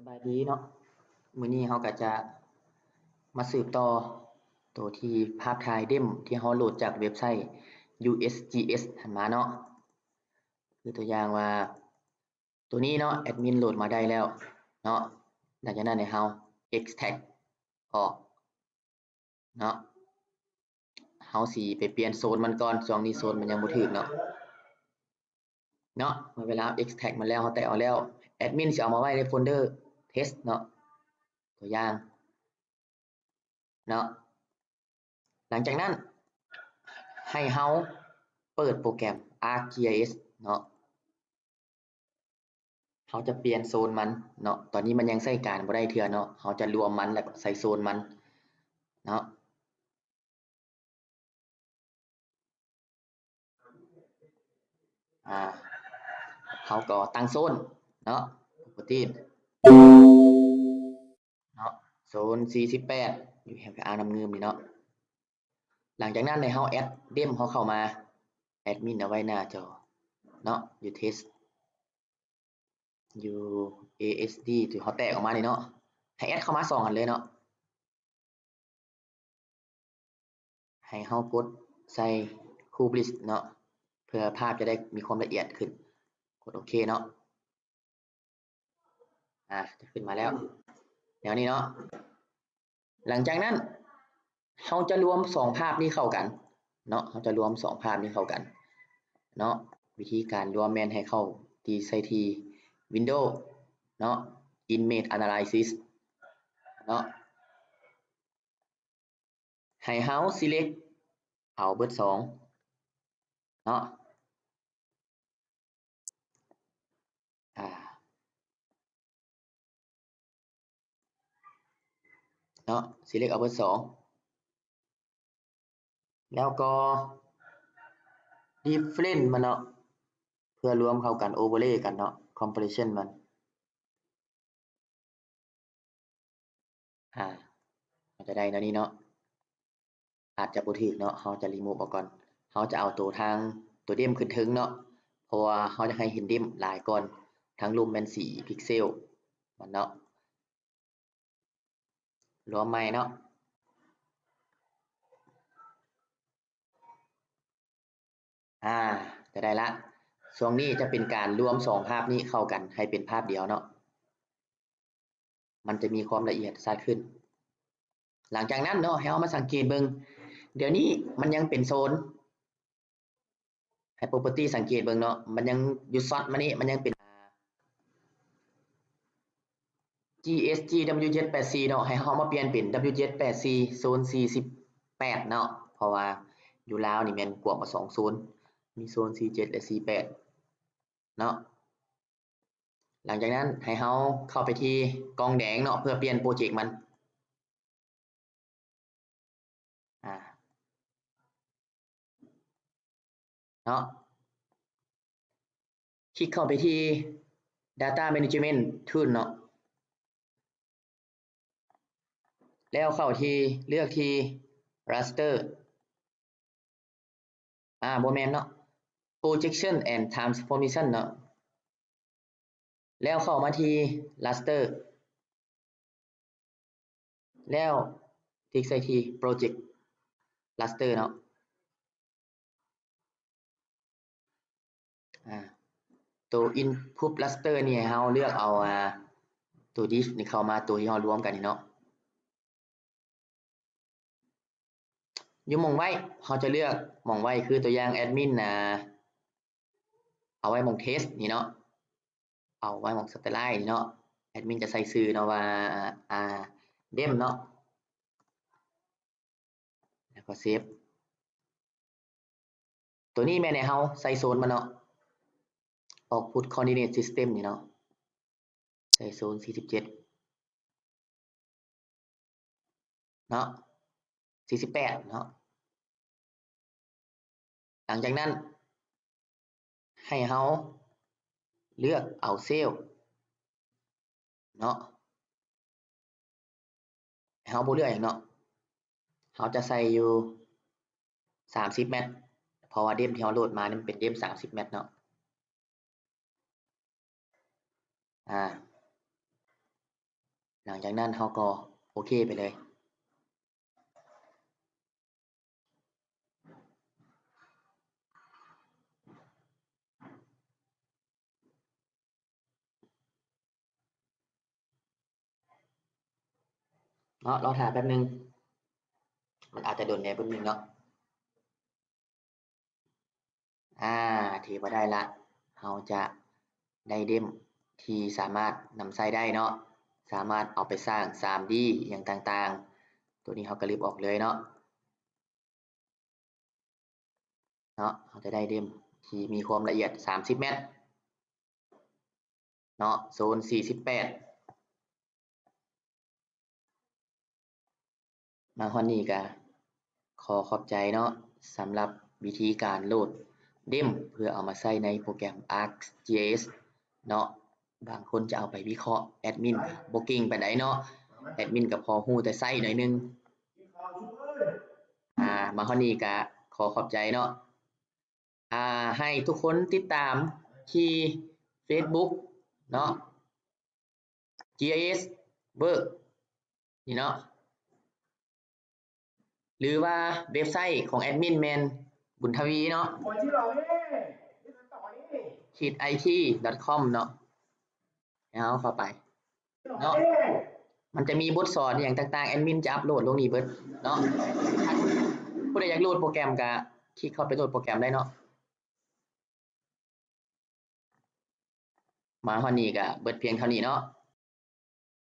ສະບາຍດີເນາະ, ມື້ນີ້ເຮົາກໍຈະມາສືບຕໍ່ໂຕທີ່ພາບຖ່າຍເດັມທີ່ເຮົາໂຫຼດຈາກເວັບໄຊ ຢູເອັສຈີເອັສ ຫັ້ນມາເນາະ. ຄືຕົວຢ່າງວ່າ ໂຕນີ້ເນາະ ແອັດມິນໂຫຼດມາໄດ້ແລ້ວເນາະ, ຫຼັງຈາກນັ້ນໃຫ້ເຮົາເອັກສະແທຣັກອອກເນາະ. ເຮົາຊິໄປປ່ຽນໂຊນມັນກ່ອນ, ຊ່ວງນີ້ໂຊນມັນຍັງບໍ່ຖືກເນາະ. ເນາະ ເມື່ອເວລາເອັກສະແທຣັກມັນແລ້ວ ເຮົາແຕະອອກແລ້ວ ແອັດມິນຊິເອົາມາໄວ້ໃນໂຟນເດີເທສເນາະ, ຕົວຢ່າງເນາະ. ຫຼັງຈາກນັ້ນໃຫ້ເຮົາເປີດໂປຣແກຣມ ArcGIS ເນາະ. ເຮົາຈະປ່ຽນໂຊນມັນເນາະ, ຕອນນີ້ມັນຍັງໃຊ້ການບໍ່ໄດ້ເທື່ອເນາະ, ເຮົາຈະລວມມັນແລ້ວກໍໃສ່ໂຊນມັນເນາະ. ອາ ເຮົາກໍຕັ້ງໂຊນເນາະ property ເນາະ ໂຊນສີ່ສິບແປດ ຢູ່ແຖວອ່າງນ້ຳງື່ມນີ້ເນາະ. ຫຼັງຈາກນັ້ນໃຫ້ເຮົາແອັດເດັມເຮົາເຂົ້າມາ, ແອັດມິນເອົາໄວ້ໜ້າຈໍເນາະ, ຢູ່ເທສ ຢູ່ເອເອັສດີ ທີ່ເຮົາແຕກອອກມານີ້ເນາະ, ໃຫ້ແອັດເຂົ້າມາສອງອັນເລີຍເນາະ. ໃຫ້ເຮົາກົດໃສ່ Kublix ເນາະ ເພື່ອພາບຈະໄດ້ມີຄວາມລະອຽດຂຶ້ນ. ກົດໂອເຄເນາະ. ອາ ຈະຂຶ້ນມາແລ້ວ ແນວນີ້ເນາະ. ຫຼັງຈາກນັ້ນເຮົາຈະລວມສອງພາບນີ້ເຂົ້າກັນເນາະ, ເຮົາຈະລວມສອງພາບນີ້ເຂົ້າກັນເນາະ. ວິທີການລວມແມ່ນໃຫ້ເຂົ້າທີ່ ໃສ່ທີ່ Window ເນາະ Image Analysis ເນາະ. ໃຫ້ເຮົາ select ເອົາເບີດສອງເນາະ ອາ ເນາະ select ເອົາເບີດສອງ ແລ້ວກໍ different ມັນເນາະ ເພື່ອລວມເຂົ້າກັນ overlay ກັນເນາະ compression ມັນ. ອາ ມັນຈະໄດ້ແນວນີ້ເນາະ, ອາດຈະບໍ່ຖືກເນາະ, ເຮົາຈະ remove ອອກກ່ອນ. ເຮົາຈະເອົາໂຕທາງ ໂຕເດັມຂຶ້ນເທິງເນາະ, ເພາະວ່າເຮົາຢາກໃຫ້ເຫັນເດັມຫຼາຍກ່ອນ, ທາງລຸ່ມແມ່ນສີ່ພິກເຊວມັນເນາະ. ລວມໃໝ່ເນາະ. ອາ ຈະໄດ້ລະ. ຊ່ວງນີ້ຈະເປັນການລວມສອງພາບນີ້ເຂົ້າກັນໃຫ້ເປັນພາບດຽວເນາະ, ມັນຈະມີຄວາມລະອຽດຊັດຂຶ້ນ. ຫຼັງຈາກນັ້ນເນາະ ໃຫ້ເຮົາມາສັງເກດເບິ່ງ, ດຽວນີ້ມັນຍັງເປັນໂຊນ ໃຫ້ property ສັງເກດເບິ່ງເນາະ, ມັນຍັງຢູ່ source ມານີ້ ມັນຍັງເປັນ GSGW ເຈັດແປດສີ່ເນາະ, ໃຫ້ເຮົາມາປ່ຽນເປັນ W ເຈັດແປດສີ່ ໂຊນສີ່ສິບແປດເນາະ, ເພາະວ່າຢູ່ລາວນີ້ແມ່ນກວມເອົາສອງໂຊນ, ມີໂຊນສີ່ເຈັດ ແລະ ສີ່ແປດເນາະ. ຫຼັງຈາກນັ້ນໃຫ້ເຮົາເຂົ້າໄປທີ່ກ່ອງແດງເນາະ ເພື່ອປ່ຽນໂປຣເຈັກມັນ ອາ ເນາະ, ຄລິກເຂົ້າໄປທີ່ Data Management Tool ເນາະ, ແລ້ວເຂົ້າທີ່ ເລືອກທີ່ Raster ອາ ບໍ່ແມ່ນເນາະ, Projection and Transformation ເນາະ. ແລ້ວເຂົ້າມາທີ່ Raster ແລ້ວຄລິກໃສ່ທີ່ Project Raster ເນາະ. ອາ ໂຕ Input Raster ນີ້ໃຫ້ເຮົາເລືອກເອົາ ອາ ໂຕ Diff ນີ້ເຂົ້າມາ, ໂຕທີ່ເຮົາລວມກັນນີ້ເນາະ. ຢູ່ໝ່ອງໄວ້ ເຮົາຈະເລືອກໝ່ອງໄວ້ ຄືຕົວຢ່າງແອັດມິນ ອາ ເອົາໄວ້ໝ່ອງ Test ນີ້ເນາະ, ເອົາໄວ້ໝ່ອງ Satellite ນີ້ເນາະ, ແອັດມິນຈະໃສ່ຊື່ເນາະວ່າ ອາ Dem ເນາະ ແລ້ວກໍ Save. ໂຕນີ້ແມ່ນໃຫ້ເຮົາໃສ່ໂຊນມັນເນາະ, Output Coordinate System ນີ້ເນາະ, ໃສ່ໂຊນສີ່ສິບເຈັດເນາະ, ສີ່ສິບແປດເນາະ. ຫຼັງຈາກນັ້ນໃຫ້ເຮົາເລືອກເອົາເຊວເນາະ. ເຮົາບໍ່ເລືອກຫຍັງເນາະ, ເຮົາຈະໃສ່ຢູ່ສາມສິບແມັດ ເພາະວ່າ Dem ທີ່ເຮົາໂຫຼດມານີ້ມັນເປັນ Dem ສາມສິບແມັດເນາະ. ອາ ຫຼັງຈາກນັ້ນເຮົາກໍໂອເຄໄປເລີຍ. ເນາະ ລໍຖ້າແປັບໜຶ່ງ ມັນອາດຈະດົນແດ່ແປັບໜຶ່ງເນາະ. ອາ ຖືວ່າໄດ້ລະ ເຮົາຈະໄດ້ເດັມທີ່ສາມາດນຳໃຊ້ໄດ້ເນາະ ສາມາດເອົາໄປສ້າງ 3D ອີ່ຫຍັງຕ່າງໆ. ໂຕນີ້ເຮົາກໍລຶບອອກເລີຍເນາະ. ເນາະ ເຮົາຈະໄດ້ເດັມທີ່ມີຄວາມລະອຽດ ສາມສິບແມັດເນາະ ໂຊນ ສີ່ສິບແປດ. ມາຮອດນີ້ກະຂໍຂອບໃຈເນາະ ສຳລັບວິທີການໂຫຼດເດັມເພື່ອເອົາມາໃຊ້ໃນໂປຣແກຣມ ArcGIS ເນາະ. ບາງຄົນຈະເອົາໄປວິເຄາະ ແອດມິນບໍ່ເກັ່ງປານໃດເນາະ ແອດມິນກໍພໍຮູ້ແຕ່ໃຊ້ໜ້ອຍໜຶ່ງ. ອາ ມາຮອດນີ້ກະຂໍຂອບໃຈເນາະ. ອາ ໃຫ້ທຸກຄົນຕິດຕາມທີ່ Facebook ເນາະ GIS Work ນີ້ເນາະ ຫຼືວ່າເວັບໄຊຂອງແອດມິນແມ່ນ ບຸນທະວີ ເນາະ ຂີດໄອທີດອດຄອມ ເນາະ. ໃຫ້ເຮົາເຂົ້າໄປເນາະ ມັນຈະມີບົດສອນອີ່ຫຍັງຕ່າງໆ ແອດມິນຈະອັບໂຫຼດລົງນີ້ເບິດເນາະ. ຖ້າຜູ້ໃດຢາກໂຫຼດໂປຣແກຣມກະຄລິກເຂົ້າໄປໂຫຼດໂປຣແກຣມໄດ້ເນາະ. ມາຮອດນີ້ກະເບິດພຽງເທົ່ານີ້ເນາະ.